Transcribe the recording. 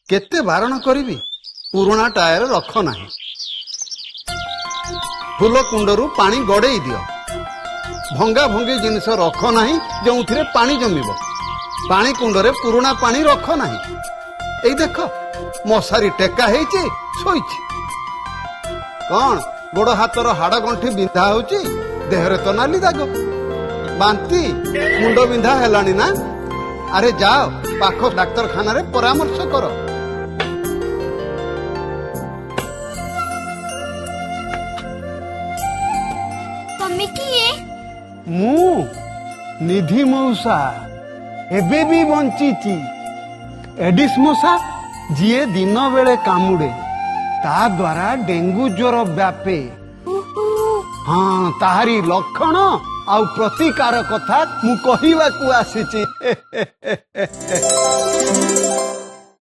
କେତେ ବାରଣ କରିବି, ପୁରୁଣା ଟାୟାର ରଖ ନାହିଁ, ଫୁଲ କୁଣ୍ଡରୁ ପାଣି ଗଡ଼େଇ ଦିଅ, ଭଙ୍ଗା ଭଙ୍ଗି ଜିନିଷ ରଖ ନାହିଁ ଯେଉଁଥିରେ ପାଣି ଜମିବ, ପାଣି କୁଣ୍ଡରେ ପୁରୁଣା ପାଣି ରଖ ନାହିଁ। ଏଇ ଦେଖ, ମଶାରୀ ଟେକା ହେଇଛି, ଶୋଇଛି। କଣ ଗୋଡ଼ ହାତର ହାଡ଼ ଗଣ୍ଠି ବିନ୍ଧା ହଉଛି? ଦେହରେ ତ ନାଲି ଦାଗ, ବାନ୍ତି, ମୁଣ୍ଡ ବିନ୍ଧା ହେଲାଣି ନା? ଆରେ ଯାଅ, ପାଖ ଡାକ୍ତରଖାନାରେ ପରାମର୍ଶ କର। ତମେ କିଏ? ମୁଁ ନିଧି ମଉସା, ଏବେ ବି ବଞ୍ଚିଛି। ଏଡିସ୍ ମଶା ଯିଏ ଦିନ ବେଳେ କାମୁଡେ, ତା ଦ୍ୱାରା ଡେଙ୍ଗୁ ଜ୍ୱର ବ୍ୟାପେ। ହଁ, ତାହାରି ଲକ୍ଷଣ ଆଉ ପ୍ରତିକାର କଥା ମୁଁ କହିବାକୁ ଆସିଛି।